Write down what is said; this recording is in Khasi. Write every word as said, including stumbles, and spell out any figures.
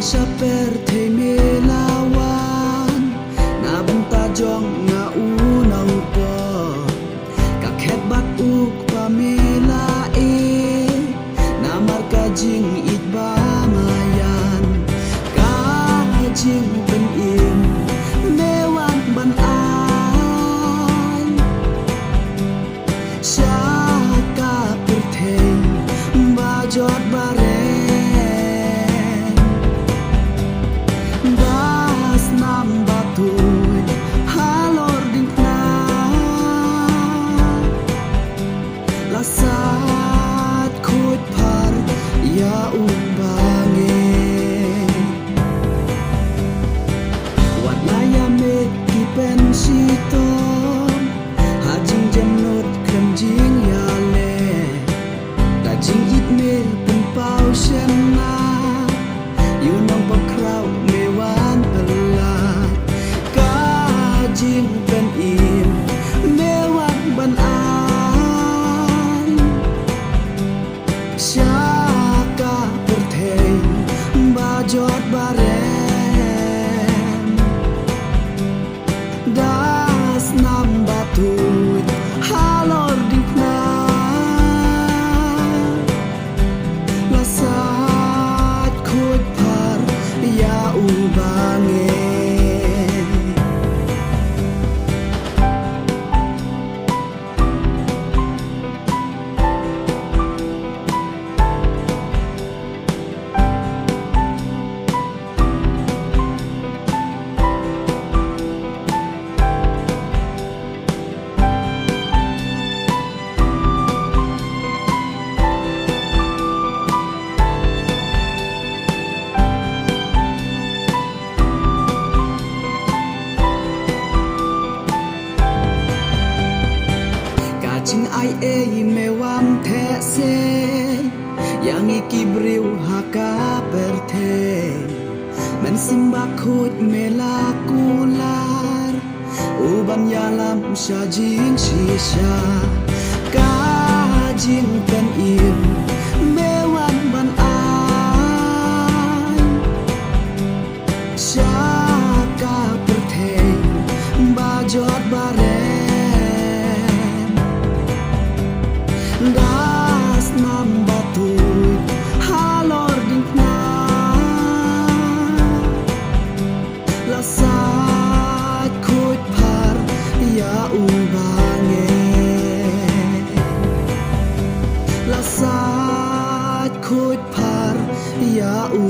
Sha pyrthei me la wan na bynta jong nga u nongpop. Ka khet bad u kpa me la ïeit namar ka jingïeit ba maïan. Ka jingpynim me wan ban ai sha ka pyrthei ba jot ba rem. Da snam ba tuid halor diengphna la sait khuid phar ïa u bangeit. Wat la ïa mih ki pynshitom ha jingjemnud khlem jingïaleh. Ka jingïeit me pynpaw shynna ïa u nongpop khraw me wan pynlait. Ka jingpynim me wan ban ai sha ka pyrthei ba jot ba rem. Da snam ba tuid halor diengphna la sait khuid phar ïa u bangeit. Ka jingai ei me wan theh sei ïa ngi ki briew ha ka pyrthei. Mynsiem Bakhuid me la kular u ban ïalam sha jingshisha. Ka jingpynim me wan ban ai sha ka pyrthei ba jot ba rem. Da snam ba tuid halor diengphna la sait khuid phar ïa u bangeit. La sait khuid phar ïa u